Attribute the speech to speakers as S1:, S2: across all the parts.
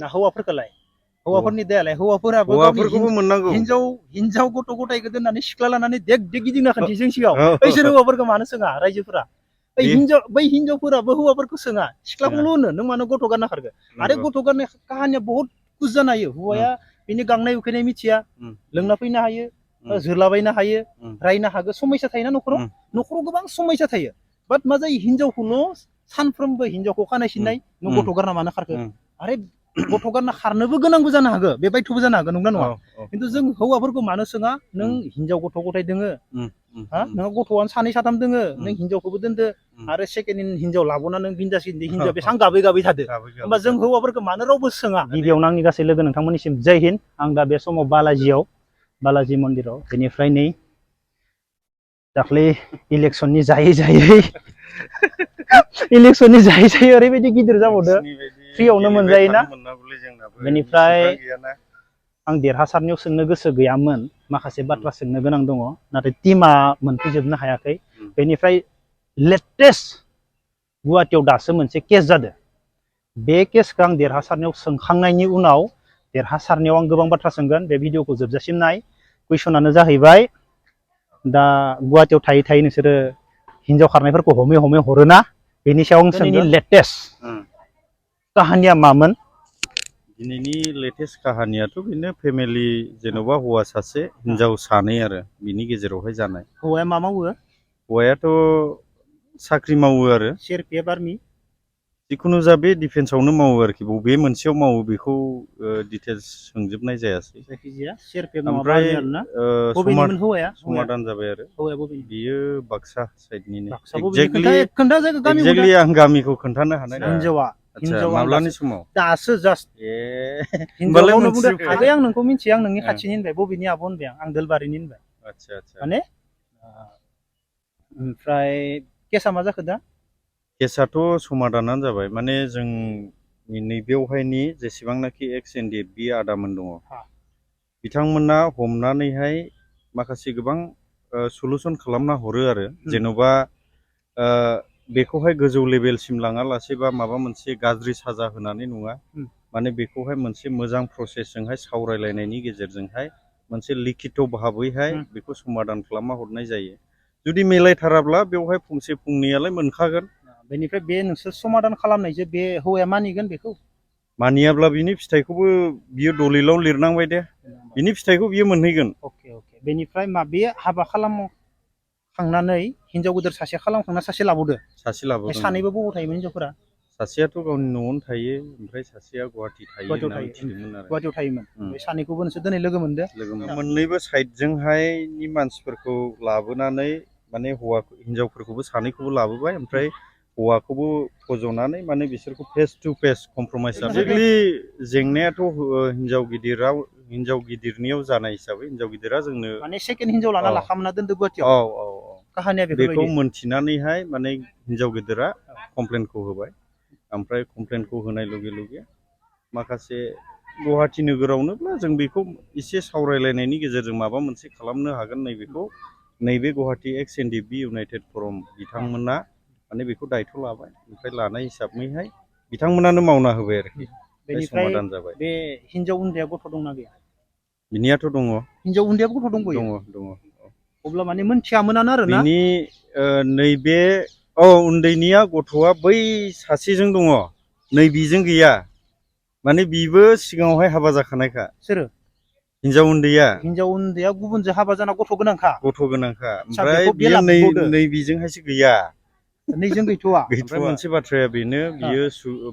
S1: ना हौवाफोरखौलाय हौवाफोरनि दायालाय हौवाफोराबो
S2: मोननांगौ
S1: हिनजाव गथ' गथायखौ दोननानै सिख्ला लानानै देग देग गिदिंना खान्थि जों सिगाङाव बैसोर हौवाफोरखौ मानो सोङा रायजोफोरा बै हिनजावफोराबो हौवाफोरखौ सोङा सिख्लाखौल' होनो नों मानो गथ' गारना खारगो आरो गथ' गारनाय काहानिया बहुत गुज जानो हायो हौवाया बिनि गांनाय उखैनाय मिथिया लोंना फैनो हायो जोलाबायनो हायो रायनो हागो समयसा थायोना न'खराव गोबां समयसा थायो बाट मा जायो हिनजावखौल' सानफ्रोमबो हिनजावखौ खानाय सिननाय नों गथ' गारना मानो खारखो आरो गथ' गारना खारनोबो गोनांबो जानो हागो बे बायथ'बो जानो हागो नंना नङा खिन्थु जों हौवाफोरखौ मानो सोङा नों हिनजाव गथ' गथाय दोङो नोंहा गथ'आनो सानै साथाम दोङो नों हिनजावखौबो दोनदो आरो सेकेन्ड हिनजाव लाबोना नों बिन्दास हिनजाव बेसेबां गाबै गाबै थादो होमबा जों हौवाफोरखौ मानो रावबो सोङा गिबियावनो आंनि गासै लोगो नोंथांमोननिसिम जय हिन्द आं दा बे समाव बालाजि मन्दिराव बेनिफ्राय नै दाख्लै इलेक्सननि जायै ओरैबायदि गिदिर जाबावदो फ्रियावनो मोनजायोना बेनिफ्राय आं देरहासारनायाव सोंनो गोसो गैयामोन माखासे बाथ्रा सोंनो गोनां दङ नाथाय टिमा मोनफैजोबनो हायाखै बेनिफ्राय लेटेस्ट गुवाहाटीयाव दासो मोनसे केस जादों बे केसखौ आं देरहासारनायाव सोंखांनायनि उनाव देरहासारनायाव आं गोबां बाथ्रा सोंगोन बे भिडिअखौ जोबजासिम नाय कुइसनानो जाहैबाय दा गुवाहाटीयाव थायै थायै नोंसोरो हिनजाव खारनायफोरखौ हमै हरोना बेनि सायाव आं सोंनि लेटेस्ट काहानिया मामोन
S2: दिनैनि लेटेस्ट काहानियाथ' बेनो फेमिलि जेन'बा हौवा सासे हिनजाव सानै आरो बिनि गेजेरावहाय जानाय
S1: हौवाया मा मावो
S2: हौवायाथ' साख्रि मावो आरो
S1: सिआरपिएफ आर्मि
S2: जिखुनु जा बे डिफेन्सआवनो मावो आरोखि बबे मोनसेयाव मावो बेखौ डिटेल्स सोंजोबनाय जायासै
S1: जायखिजाया सिआरपिएफ नङाबा
S2: ओमफ्राय
S1: आर्मि आरोना बबेनिमोन हौवाया
S2: समादान जाबाय आरो
S1: हौवाया बबेनि
S2: बियो बाक्सा साइडनिनो
S1: एक्जेक्टलि
S2: आं गामिखौ खोन्थानो हानाय
S1: हिनजावा
S2: माब्लानि समाव
S1: दासो जास्ट हिनजावखौनो बुंदों आगै आं नोंखौ मिथिया आं नोंनि खाथिनि होनबाय बबेनि आब' होनबाय आं दोलबारिनि होनबाय
S2: आदसा
S1: माने ओमफ्राय केसा मा जाखो दा
S2: केसाथ' समादानानो जाबाय माने जों नैबेयावहायनि जेसेबांनाखि एक्स एनडिएफबि आदामोन दङ बिथांमोना हमनानैहाय माखासे गोबां सलुसन खालामना हरो आरो जेन'बा बेखौहाय गोजौ लेभेलसिम लाङालासे बा माबा मोनसे गाज्रि साजा होनानै नङा माने बेखौहाय मोनसे मोजां प्रसेसजोंहाय सावरायलायनायनि गेजेरजोंहाय मोनसे लिखित' भाबैहाय बेखौ समादान खालामना हरनाय जायो जुदि मिलायथाराब्ला बेवहाय फंसे फंनैयालाय मोनखागोन
S1: बेनिफ्राय बे नोंसोर समादान खालामनायजों बे हौवाया मानिगोन बेखौ
S2: मानियाब्ला बिनि फिथाइखौबो बियो दलिलाव लिरनांबाय दे बिनि फिथाइखौ बियो मोनहैगोन
S1: अके बेनिफ्राय बे हाबा खालामखांनानै हिनजाव गोदोर सासे खालामखांना सासे लाबावदो सानैबो बबाव थायोमोन हिनजावफोरा
S2: सासेयाथ' गावनि न'आवनो थायो ओमफ्राय सासेया गुवाहाटि थायो
S1: गुवाहाटियाव थायोमोन बे सानैखौबो नोंसोर दिनै लोगो मोनदो
S2: मोननैबो साइडजोंहायनि मानसिफोरखौ लाबोनानै माने हिनजावफोरखौबो सानैखौबो लाबोबाय ओमफ्राय हौवाखौबो फज'नानै माने बिसोरखौ face to face compromise exactly जेंनायाथ' हिनजाव गिदिरनियाव जानाय हिसाबै हिनजाव गिदिरा जोंनो
S1: माने सेकेन्ड हिनजाव लाना लाखामना दोनदो गुवाहाटियाव काहानिया
S2: बेखौ मोनथिनानैहाय माने हिनजाव गिदिरा कमप्लेनखौ होबाय ओमफ्राय कमप्लेनखौ होनाय लगे लगे माखासे गुवाहाटि नोगोरावनोब्ला जों बेखौ एसे सावरायलायनायनि गेजेरजों माबा मोनसे खालामनो हागोन नैबे गुवाहाटि एक्स एनडिएफबि इउनाइटेड फरम बिथांमोना माने बेखौ दायथ' लाबाय ओमफ्राय लानाय हिसाबैहाय बिथांमोनानो मावना होबाय आरोखि
S1: बेनिफ्राय बे हिनजाव उन्दैया गथ' दंना गैया
S2: बिनियाथ' दङ
S1: हिनजाव उन्दैयाबो गथ' दंबयो
S2: दङ
S1: अब्ला माने मोनथियामोनानो आरो ना
S2: बिनि नैबे उन्दैनिया गथ'आ बै सासेजों दङ नैबेजों गैया माने बिबो सिगाङावहाय हाबा जाखानायखा
S1: सोरो
S2: हिनजाव उन्दैया
S1: गुबुनजों हाबा जाना गथ' गोनांखा
S2: ओमफ्राय बियो नैबेजोंहायसो गैया
S1: नैजों गैथ'वा
S2: ओमफ्राय मोनसे बाथ्राया बेनो बियो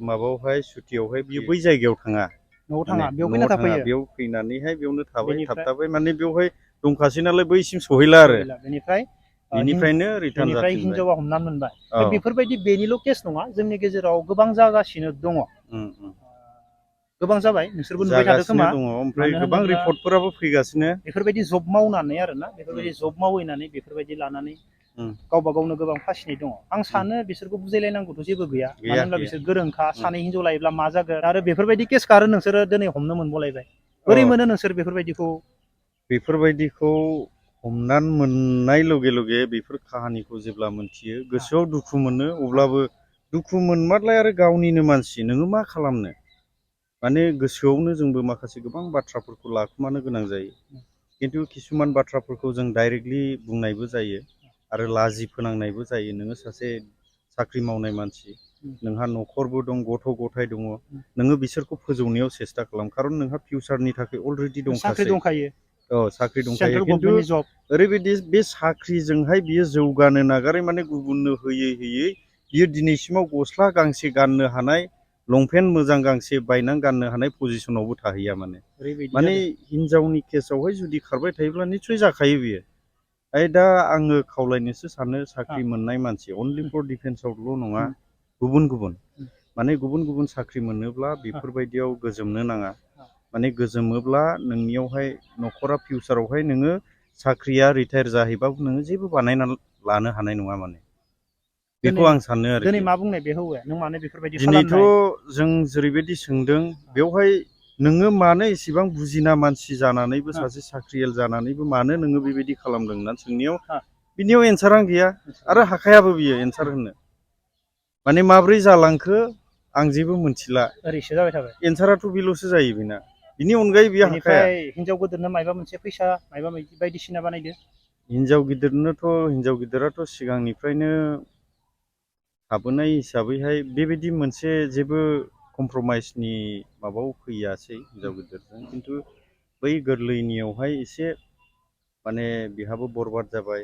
S2: माबायावहाय सुटियावहाय बियो बै जायगायाव थाङा
S1: न'आव थाङा
S2: बेयाव फैनानैहाय बेयावनो थाबथाबाय माने बेवहाय दंखासै नालाय बैसिम सहैला आरो बेनिफ्रायनो रिटार्न जाफिनबाय
S1: हिनजावा हमनानै मोनबाय बेफोरबायदि बेनिल' केस नङा जोंनि गेजेराव गोबां जागासिनो दङ गोबां जाबाय नोंसोरबो नुबाय थादों खोमा
S2: ओमफ्राय गोबां रिपर्टफोराबो फैगासिनो
S1: बेफोरबायदि जब मावनानै आरोना बेफोरबायदि जब मावहैनानै बेफोरबायदि लानानै गावबा गावनो गोबां फासिनाय दङ आं सानो बिसोरखौ बुजायलायनांगौथ' जेबो गैया मानो होनब्ला बिसोर गोरोंखा सानै हिनजाव लायोब्ला मा जागोन आरो बेफोरबायदि केसखौ आरो नोंसोरो दिनै हमनो मोनबावलायबाय बोरै मोनो नोंसोर
S2: बेफोरबायदिखौ हमनानै मोननाय लगे लगे बेफोर काहानिखौ जेब्ला मोनथियो गोसोआव दुखु मोनो अब्लाबो दुखु मोनबालाय आरो गावनिनो मानसि नोङो मा खालामनो माने गोसोआवनो जोंबो माखासे गोबां बाथ्राफोरखौ लाखुमानो गोनां जायो। खिन्थु किसुमान बाथ्राफोरखौ जों डाइरेक्टलि बुंनायबो जायो आरो लाजि फोनांनायबो जायो। नोङो सासे साख्रि मावनाय मानसि, नोंहा न'खरबो दं, गथ' गथाय दङ, नोङो बिसोरखौ फोजौनायाव सेस्था खालाम, खारन नोंहा फिउचारनि थाखाय अलरेडि
S1: साख्रि
S2: दंखासै।
S1: दंखायो,
S2: साख्रि दंखायो,
S1: सेन्ट्रेल
S2: खिन्थु
S1: गभर्नमेन्टनि जब।
S2: ओरैबायदि बे साख्रिजोंहाय बियो जौगानो नागारै माने गुबुननो होयै होयै बियो दिनैसिमाव गस्ला गांसे गाननो हानाय, लंपेन्ट मोजां गांसे बायनानै गाननो हानाय पजिसनावबो थाहैया माने। माने हिनजावनि केसावहाय जुदि खारबाय थायोब्ला निस्सय जाखायो बियो। दा आङो खावलायनोसो सानो साख्रि मोननाय मानसि, अनलि फर डिफेन्सआवल' नङा, गुबुन गुबुन माने गुबुन गुबुन साख्रि मोनोब्ला बेफोरबायदियाव गोजोमनो नाङा। माने गोजोमोब्ला नोंनियावहाय न'खरा फिउचारावहाय नोङो साख्रिया रिटायार जाहैबाबो नोङो जेबो बानायना लानो हानाय नङा माने। बेखौ आं सानो आरोखि।
S1: दिनै मा बुंनाय बे हौवाया, नों मानो बेफोरबायदि
S2: दिनैथ'
S1: खालामनाय?
S2: जों जेरैबायदि सोंदों, बेवहाय नोङो मानो इसेबां बुजिना मानसि जानानैबो, सासे साख्रियाल जानानैबो मानो नोङो बेबायदि खालामदों होननानै सोंनायाव बिनियाव एन्सारानो गैया आरो हाखायाबो बियो एन्सार होनो। माने माब्रै जालांखो आं जेबो मोनथिला,
S1: ओरैसो जाबाय थाबाय।
S2: एन्साराथ' बेल'सो जायो बेना, बिनि अनगायै बियो हाखाया।
S1: बेनिफ्राय हिनजाव गोदोरनो मायबा मोनसे फैसा मायबा बायदिसिना बानायदो?
S2: हिनजाव गिदिराथ' सिगांनिफ्रायनो थाबोनाय हिसाबैहाय बेबायदि मोनसे जेबो कमप्रमाइसनि माबायाव फैयासै हिनजाव गिदिरजों। खिन्थु बै गोरलैनियावहाय एसे माने बेहाबो बरबाद जाबाय।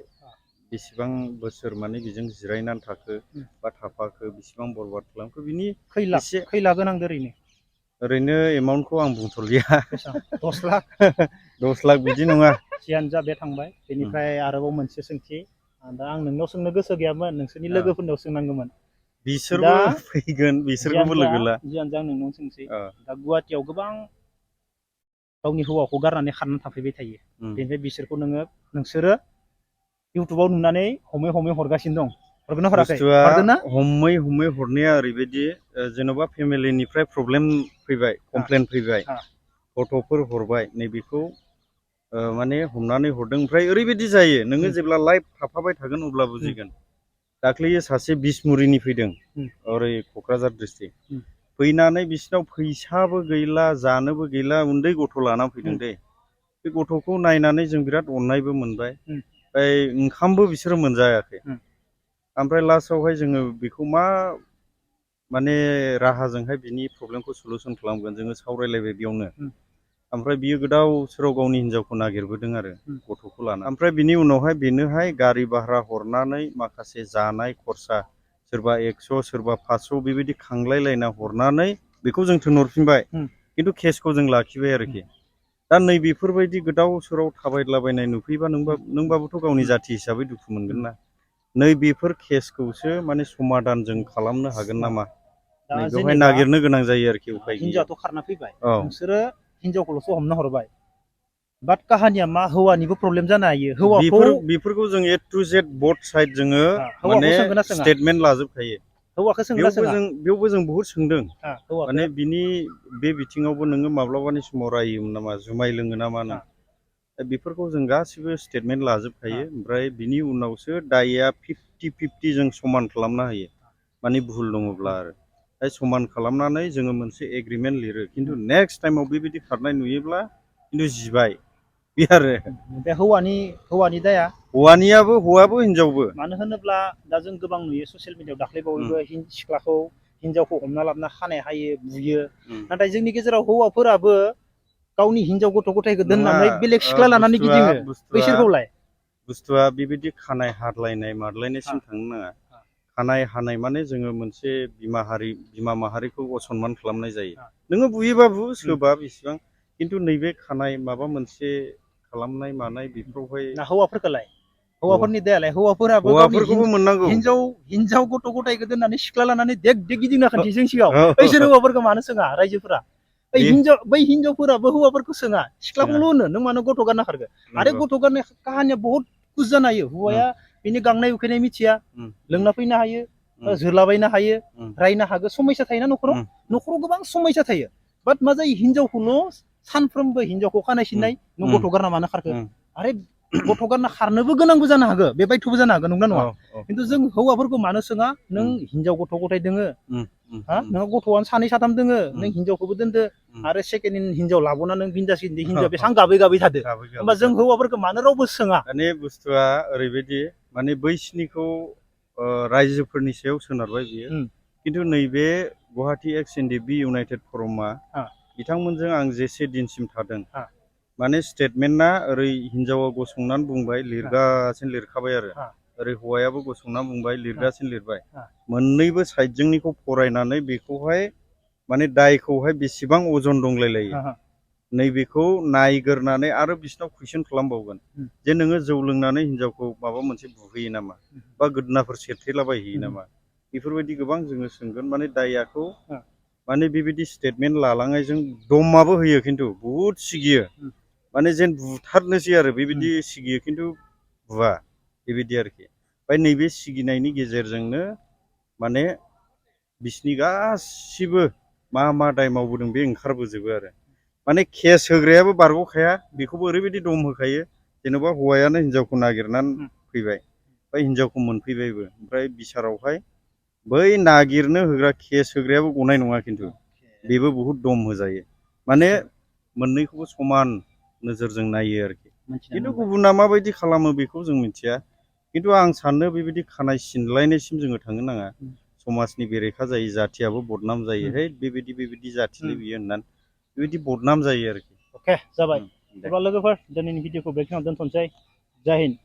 S2: बेसेबां बोसोर माने बेजों जिरायनानै थाखो बा थाफाखो, बेसेबां बरबाद खालामखो, बिनि एसे
S1: खै लाख होनांदो
S2: ओरैनो एमाउन्टखौ आं बुंथ'लिया।
S1: 10 लाख?
S2: 10 लाख बिदि नङा।
S1: जियानो जा बे थांबाय। बेनिफ्राय आरोबाव मोनसे सोंथि, दा आं नोंनाव सोंनो गोसो गैयामोन, नोंसोरनि लोगोफोरनाव सोंनांगौमोन।
S2: बिसोरबो
S1: दा
S2: फैगोन, बिसोरखौबो लोगो ला।
S1: जियानो जा आं नोंनाव सोंसै, दा गुवाहाटियाव गोबां गावनि हौवाखौ गारनानै खारनानै थाफैबाय थायो। बेनिफ्राय बिसोरखौ नोंसोरो इउटुबाव नुनानै हमै हमै हरगासिनो दं। हरगोना हराखै?
S2: बुस्थुआ
S1: हरदोंना?
S2: हमै हरनाया ओरैबायदि, जेन'बा फेमिलिनिफ्राय प्रब्लेम फैबाय, कमप्लेन फैबाय, फट'फोर हरबाय, नैबेखौ माने हमनानै हरदों। ओमफ्राय ओरैबायदि जायो, नोङो जेब्ला लाइभ थाफाबाय थागोन अब्ला बुजिगोन। दाख्लै सासे बिसमुरिनि फैदों, ओरै क'क्राझार डिस्ट्रिक्ट, फैनानै बिसिनाव फैसाबो गैला, जानोबो गैला, उन्दै गथ' लाना फैदों दै। बे गथ'खौ नायनानै जों बिराद अननायबो मोनबाय, ओमफ्राय ओंखामबो बिसोरो मोनजायाखै। ओमफ्राय लास्टआवहाय जोङो बेखौ मा माने राहाजोंहाय बिनि प्रब्लेमखौ सलुसन खालामगोन, जोङो सावरायलायबाय बेयावनो। ओमफ्राय बियो गोदाव सोराव गावनि हिनजावखौ नागिरबोदों आरो गथ'खौ लाना। ओमफ्राय बिनि उनावहाय बेनोहाय गारि भारा हरनानै माखासे जानाय खरसा, सोरबा 100 सोरबा 500 बेबायदि खांलायलायना हरनानै बेखौ जों थिनहरफिनबाय। खिन्थु केसखौ जों लाखिबाय आरोखि। दा नैबेफोरबायदि गोदाव सोराव थाबायलाबायनाय नुफैबा नोंबाबोथ' गावनि जाथि हिसाबै दुखु मोनगोन ना। नैबेफोर केसखौसो माने समाधान जों खालामनो हागोन नामा, नैबेवहाय नागिरनो गोनां जायो आरोखि, उफाय गैया।
S1: हिनजावाथ' खारना फैबाय, नोंसोरो हिनजावखौल'सो हमना हरबाय। बाट काहानिया मा, हौवानिबो प्रब्लेम जानो हायो।
S2: बेफोरखौ जों ए टु जेड बथ साइड जोङो माने स्टेटमेन्ट लाजोबखायो।
S1: हौवाखौ सोंगोना सोङा?
S2: बेयावबो जों बहुद सोंदों।
S1: हौवाखौ
S2: माने बिनि बे बिथिङावबो नोङो माब्लाबानि समाव रायोमोन नामा, जुमाय लोङो नामा नों? दा बेफोरखौ जों गासिबो स्टेटमेन्ट लाजोबखायो। ओमफ्राय बिनि उनावसो दायआ 50-50 जों समान खालामना होयो, माने भुल दङब्ला आरो। दा समान खालामनानै जोङो मोनसे एग्रिमेन्ट लिरो। खिन्थु नेक्स्ट टाइमाव बेबायदि खारनाय नुयोब्ला खिन्थु जिबाय बे आरो।
S1: बे हौवानि दाया?
S2: हौवाबो हिनजावबो।
S1: मानो होनोब्ला दा जों गोबां नुयो ससियेल मिडियाआव, दाख्लैबावैबो सिख्लाखौ हिनजावखौ हमना लाबोना खानाय हायो, बुयो। नाथाय जोंनि गेजेराव हौवाफोराबो गावनि हिनजाव गथ' गथायखौ दोननानै बेलेग सिख्ला लानानै गिदिङो, बैसोरखौलाय?
S2: बुस्थुआ बेबायदि खानाय हादलायनाय मादलायनायसिम थांनो नाङा। खानाय हानाय माने जोङो मोनसे बिमा माहारिखौ असनमान खालामनाय जायो। नोङो बुयोबा बु, सोबा बेसेबां, खिन्थु नैबे खानाय माबा मोनसे खालामनाय मानाय बेफोरावहाय।
S1: हौवाफोरखौलाय? हौवाफोरनि दायालाय? हौवाफोराबो गावनि
S2: हौवाफोरखौबो मोननांगौ।
S1: हिनजाव गथ' गथायखौ दोननानै सिख्ला लानानै देग देग गिदिंना खोन्थि जों सिगाङाव। बैसोर हौवाफोरखौ मानो सोङा रायजोफोरा? बै हिनजावफोराबो हौवाफोरखौ सोङा, सिख्लाखौल' होनो नों मानो गथ' गारना खारगोन? आरो गथ' गारनाय काहानिया बहुत खुस जानो हायो। हौवाया बिनि गांनाय उखैनाय मिथिया, लोंना फैनो हायो, जोलाबायनो हायो, रायनो हागौ, समयसा थायोना न'खराव गोबां समयसा थायो। बाट मा जायो, हिनजावखौल' सानफ्रोमबो हिनजावखौ खानाय सिननाय, नों गथ' गारना मानो खारखो? आरे गथ' गारना खारनोबो गोनांबो जानो हागौ बे बायथ'बो जानो हागौ नंगौना नङा
S2: औ
S1: खिन्थु जों हौवाफोरखौ मानो सोङा नों हिनजाव गथ' गथाय दोङो हा नोंहा गथ'आनो सानै साथाम दोङो नों हिनजावखौबो दोनदो आरो सेकेन्ड हिनजाव लाबोना नों बिन्दास हिनजाव बेसेबां गाबै गाबै थादो होमबा जों हौवाफोरखौ मानो रावबो सोङा
S2: माने बुस्थुआ ओरैबायदि माने बैसिनिखौ रायजोफोरनि सायाव सोनारबाय बियो खिन्थु नैबे गुवाहाटि एक्स एन डि बि इउनाइटेड फरमआ बिथांमोनजों आं जेसे दिनसिम थादों माने स्टेटमेन्टआ ओरै हिनजावा गसंनानै बुंबाय लिरगासिनो लिरखाबाय आरो ओरै हौवायाबो गसंनानै बुंबाय लिरगासिनो लिरबाय मोननैबो साइडजोंनिखौ फरायनानै बेखौहाय माने दायखौहाय बेसेबां अजन दंलायलायो नैबेखौ नायग्रोनानै आरो बिसिनाव कुइसन खालामबावगोन जे नोङो जौ लोंनानै हिनजावखौ माबा मोनसे बुहैयो नामा बा गोदोनाफोर सेरथेलाबायहैयो नामा बेफोरबायदि गोबां जोङो सोंगोन माने दाययाखौ माने बेबायदि स्टेटमेन्ट लालांनायजों दमाबो होयो खिन्थु बुहुद सिगियो माने जेन बुथारनोसै आरो बेबायदि सिगियो खिन्थु बुवा बेबायदि आरोखि ओमफ्राय नैबे सिगिनायनि गेजेरजोंनो माने बिसिनि गासिबो मा मा दाय मावबोदों बे ओंखारबोजोबो आरो माने केस होग्रायाबो बारग'खाया बेखौबो ओरैबायदि दम होखायो जेन'बा हौवायानो हिनजावखौ नागिरनानै फैबाय ओमफ्राय हिनजावखौ मोनफैबायबो ओमफ्राय बिसारावहाय बै नागिरनो होग्रा केस होग्रायाबो गनाय नङा खिन्थु बेबो बहुद दम होजायो माने मोननैखौबो समान नोजोरजों नायो आरोखि खिन्थु गुबुना माबायदि खालामो बेखौ जों मिथिया खिन्थु आं सानो बेबायदि खानाय सिनलायनायसिम जोङो थांनो नाङा समाजनि बेरेखा जायो जाथियाबो बदनाम जायो है बेबायदि जाथिलै बियो होननानै बेबायदि बदनाम जायो आरोखि
S1: अके जाबाय अब्ला लोगोफोर दिनैनि भिडिअखौ बेखिनियाव दोनथ'नोसै जय हिन्द